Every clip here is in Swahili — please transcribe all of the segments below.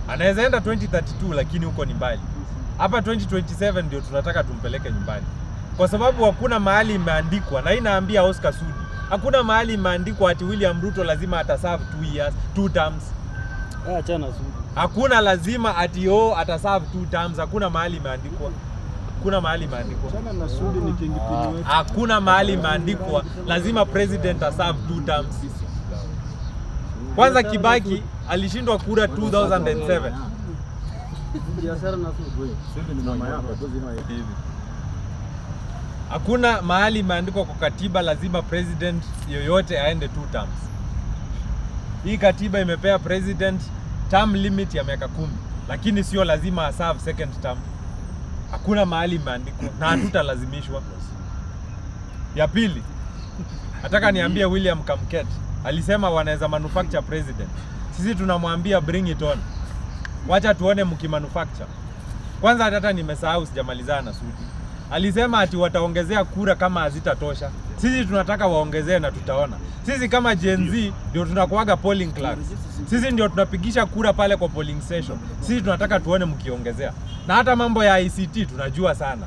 Anaweza enda 2032, lakini huko ni mbali. Hapa 2027 ndio tunataka tumpeleke nyumbani, kwa sababu hakuna mahali imeandikwa, na hii naambia Oscar Sudi, hakuna mahali imeandikwa ati William Ruto lazima ataserve 2 years, two terms. Achana Sudi. Hakuna lazima ati, oh, ataserve two terms. Hakuna mahali imeandikwa. Hakuna mahali imeandikwa. Achana na Sudi, ni kingpin wetu. Hakuna mahali imeandikwa lazima president aserve two terms. Kwanza Kibaki alishindwa kura 2007. Biashara na Sudi. Hivi. Hakuna mahali imeandikwa kwa katiba lazima president yoyote aende two terms. Hii katiba imepea president term limit ya miaka 10, lakini sio lazima aserve second term. Hakuna mahali imeandikwa na hatutalazimishwa. Ya pili, nataka niambie William Kamket alisema wanaweza manufacture president. Sisi tunamwambia, "Bring it on." Wacha tuone mkimanufacture. Kwanza hata nimesahau, sijamalizana na Sudi. Alisema ati wataongezea kura kama hazitatosha. Sisi tunataka waongezee na tutaona. Sisi kama Gen Z ndio tunakuaga polling clerks. Sisi ndio tunapigisha kura pale kwa polling station. Sisi tunataka tuone mkiongezea. Na hata mambo ya ICT tunajua sana.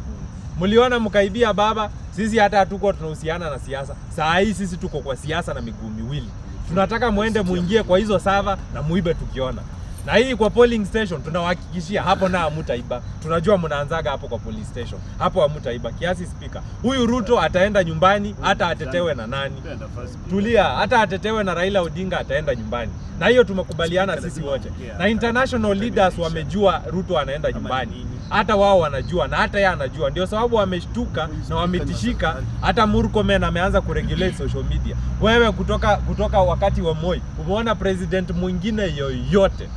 Mliona mkaibia baba, sisi hata hatukuwa tunahusiana na siasa. Saa hii sisi tuko kwa siasa na miguu miwili. Tunataka muende muingie kwa hizo server na muibe tukiona. Na hii kwa polling station tunawahakikishia hapo na hamutaiba. Tunajua mnaanzaga hapo kwa police station. Hapo hamutaiba. Kiasi speaker. Huyu Ruto ataenda nyumbani hata atetewe na nani. Tulia, hata atetewe na Raila Odinga, ataenda nyumbani. Na hiyo tumekubaliana sisi wote. Na international leaders wamejua Ruto anaenda nyumbani. Hata wao wanajua na hata yeye anajua. Ndio sababu wameshtuka na wametishika. Hata Murkomen ameanza kuregulate social media. Wewe, kutoka wakati wa Moi, umeona president mwingine yoyote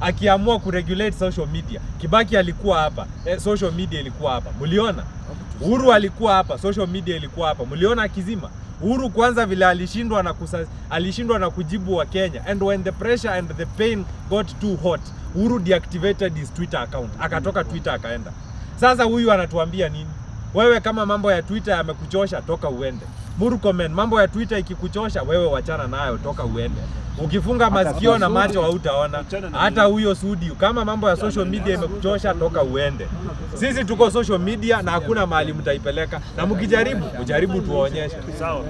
akiamua kuregulate social media? Kibaki alikuwa hapa, social media ilikuwa hapa, mliona? Uhuru alikuwa hapa, social media ilikuwa hapa, mliona akizima? Uhuru kwanza vile alishindwa na kujibu Wakenya, and when the pressure and the pain got too hot, Uhuru deactivated his Twitter account, akatoka Twitter akaenda. Sasa huyu anatuambia nini? Wewe kama mambo ya Twitter yamekuchosha, toka uende. Murkomen, mambo ya Twitter ikikuchosha, wewe wachana nayo, toka uende. Ukifunga masikio na macho hautaona. Hata huyo Sudi, kama mambo ya social media imekuchosha, toka uende. Sisi tuko social media na hakuna mahali mtaipeleka, na mkijaribu, mjaribu tuwaonyeshe. Sawa.